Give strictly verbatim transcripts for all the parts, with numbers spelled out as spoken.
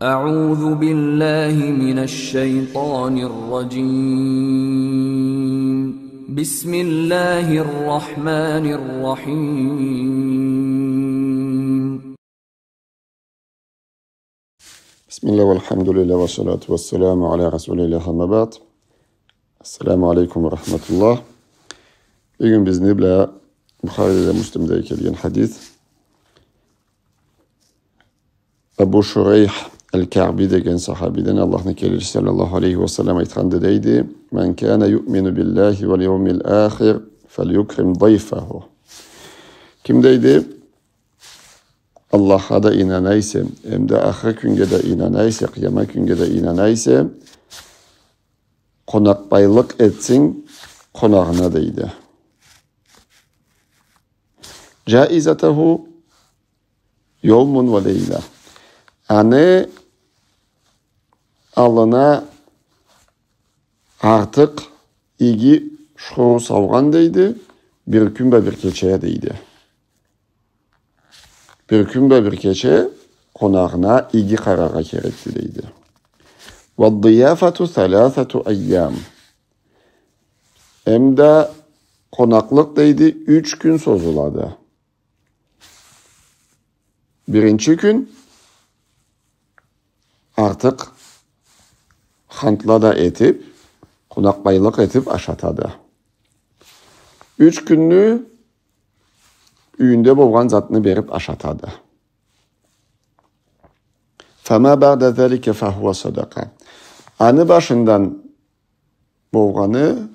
أعوذ بالله من الشيطان الرجيم. بسم الله الرحمن الرحيم. بسم الله والحمد لله والصلاة والسلام على رسول الله، أما بعد. السلام عليكم ورحمة الله. Бюгюн бизни бла Бухариде, Муслимде келген хадис. Абу Шурайх аль-Каъби деген сахабиден, Аллахны келечиси саллаллаху алейхи ва саллам айтханды дейди: «من كان يؤمن بالله واليوم الآخر فليكرم ضيفه». Ким дейди, Аллахха да ийнана эсе, эмда ахыр кюннге да ийнана эсе, къыямат кюннге да ийнана эсе, къонакъбайлыкъ этсин къонагъына дейди. جائزته يوم وليلة. Аны аллына артыкъ иги шугъур салгъан дейди, бир кюн бла бир кече дейди. Бир кюн бла бир кече къонагъына иги къараргъа керекди дейди. والضيافة ثلاثة أيام. Эмда къонакълыкъ дейди, юч кюн созулады. Биринчи кюн артыкъ хантла да этип, къонакъбайлыкъ этип ашатады. Юч кюнню юйюнде болгъан затны берип ашатады. فما بعد ذلك فهو صدقة. Аны башындан болгъаны,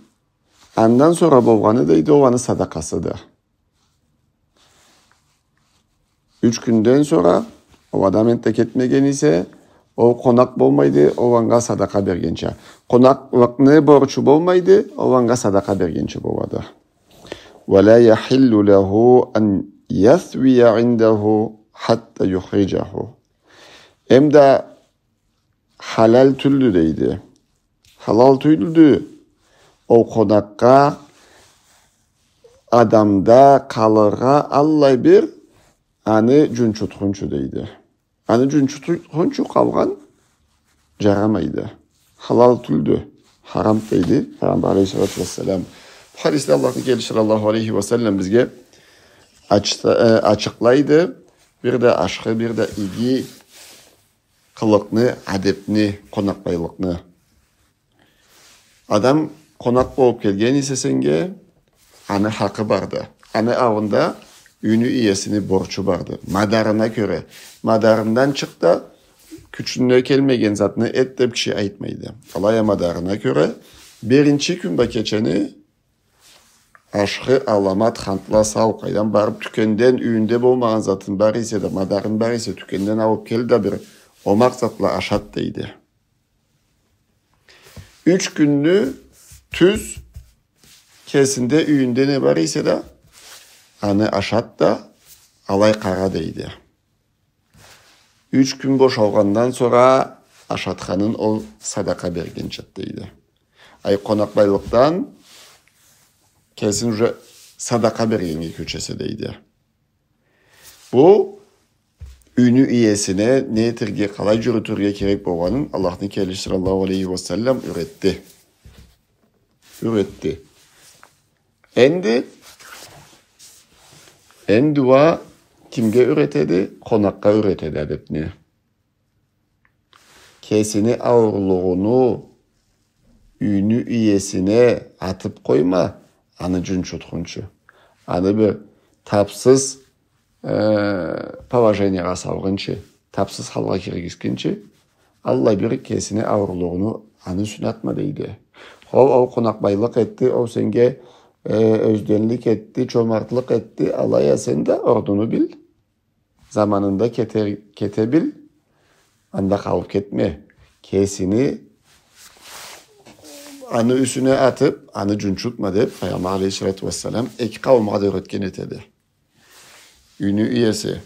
андан сора болгъаны дейди, ол аны садакъасыды. Юч кюнден сора ол адам энтда кетмеген эсе, ол къонакъ болмайды, ол анга садакъа бергенча. Къонакълыкъны борчу болмайды, ол анга садакъа бергенча болады. ولا يحل له أن يثوي عنده حتى يخرجه. Эмда халал тюлдю дейди. Халал тюлдю ол къонакъгъа адамда къалыргъа аллай бир аны джунчутхунчу дейди. Аны джунчутхунчу къалгъан джарамайды. Халал тюлдю. Харам дейди Пайгъамбар алейхиссалату уассалам. Бу хадисде Аллахны келечиси саллаллаху алейхи уа саллам бизге ачы-, э, ачыкълайды. Бир да ашхы, бир да иги къылыкъны, адепни, къонакъбайлыкъны. Адам къонакъ болуп келген эсе сеннге, аны хакъы барды. Аны аллында юйню иесини борчу барды. Мадарына кёре. Мадарындан чыкъ да, кючюнге келмеген затны эт деп киши айтмайды. Алай а мадарына кёре, биринчи кюн бла кечени ашхы, аламат, хантла сал, къайдан барып, тюкенден, юйюнде болмагъан затынг бар эсе да, мадарынг бар эсе, тюкенден алып кел да, бир омакъ затла ашат дейди. Юч кюнню тюз кесинде, юйюнде не бар эсе да, аны ашат да, алай къара дейди. Юч кюн бошалгъандан сора ашатханын ол садакъа бергенчады дейди. Ай, къонакъбайлыкъдан кесин уже садакъа бергеннге кёчесе дейди. Бу юйню иесине не этерге, къалай джюрютюрге керек болгъанын Аллахны келечиси саллаллаху алейхи уа саллам юретди. Юретди. Энди, энди уа кимге юретеди? Къонакъгъа юретеди адепни. Кесини ауурлугъуну юйню иесине атып къойма, аны джунчутхунчу. Аны бир тапсыз, э, положениягъа салгъынчы, тапсыз халгъа киргизгинчи, аллай бир кесини ауурлугъуну аны юсюне атма дейди. Хо, ол къонакъбайлыкъ этди, ол сеннге, э, ёзденлик этди, чомартлыкъ этди, алай а сен да орнунгу бил. Заманында кете, кете бил, анда къалып кетме. Кесини аны юсюне атып, аны джунчутма деп, Пайгъамбар алейхиссалату уассалам эки къауумгъа да юретген этеди. Юйню иеси,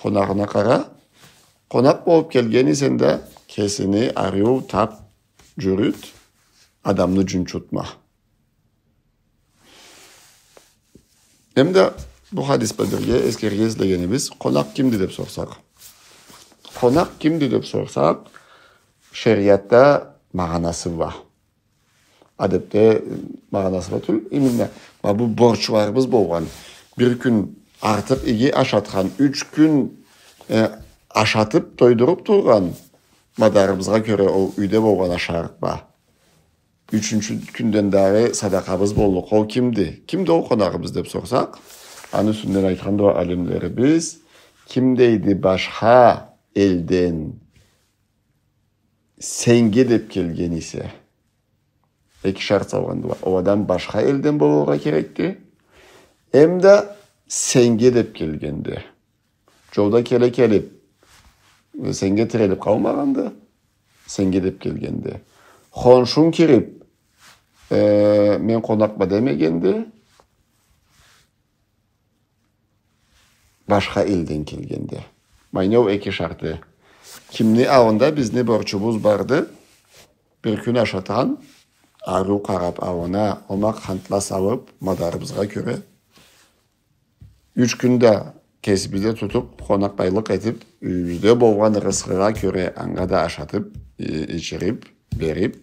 къонагъына къара, къонакъ болуп келген эсенг да, кесини ариу тап, джюрют, адамны джунчутма. Эм да бу хадис бла бирге эсгерирге излегенибиз, къонакъ кимди деп сорсакъ. Къонакъ кимди деп сорсакъ, шериатда магъанасы бла. Адепде магъанасы бла тюл, именно. Ма бу борчларыбыз болгъан. Бир кюн артыкъ иги ашатхан, юч кюн, э, ашатып, тойдуруп тургъан, мадарыбызгъа кёре ол юйде болгъан ашарыкъ бла. Ючюнчю кюнден дагъы садакъабыз боллукъ. Ол кимди? Кимди ол къонагъыбыз деп сорсакъ, аны юсюнден айтханды ол алимлерибиз, ким дейди башха элден сеннге деп келген эсе. Эки шарт салгъандыла. Ол адам башха элден болургъа керекди. Эм да сеннге деп келгенди. Джолда келе келип, сеннге тирелип къалмагъанды. Сеннге деп келгенди. Хоншунг кирип, э, мен къонакъма демегенди. Башха элден келгенди. Ма ол эки шарты. Кимни аллында бизни борчубуз барды? Бир кюн ашатхан, ариу къарап аллына, омакъ хантла салып, мадарыбызгъа кёре. Юч кюн да кесибизде тутуп, къонакъбайлыкъ этип, юйюбюзде болгъан рысхыгъа кёре анга да ашатып, и-, ичирип, берип,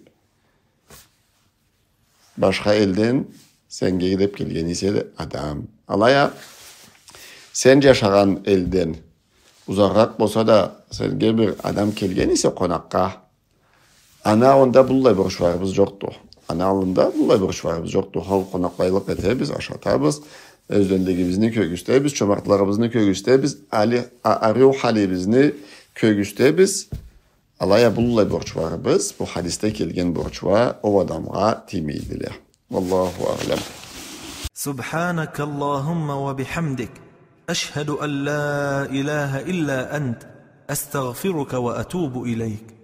башха элден сеннге деп келген эсе адам. Алай а, сен джашагъан элден узагъыракъ болса да, сеннге бир адам келген эсе къонакъгъа, аны аллында быллай борчларыбыз джокъду. Аны аллында быллай борчларыбыз джокъду. Хо, къонакъбайлыкъ этебиз, ашатабыз. Ёзденлигибизни кёргюзтебиз, чомартлыгъыбызны кёргюзтебиз, али-, а-, ариу халибизни кёргюзтебиз. Алай а быллай борчларыбыз, бу хадисде келген борчла ол адамгъа тиймейдиле. والله أعلم. سبحانك اللهم وبحمدك، أشهد أن لا إله إلا أنت، أستغفرك وأتوب إليك.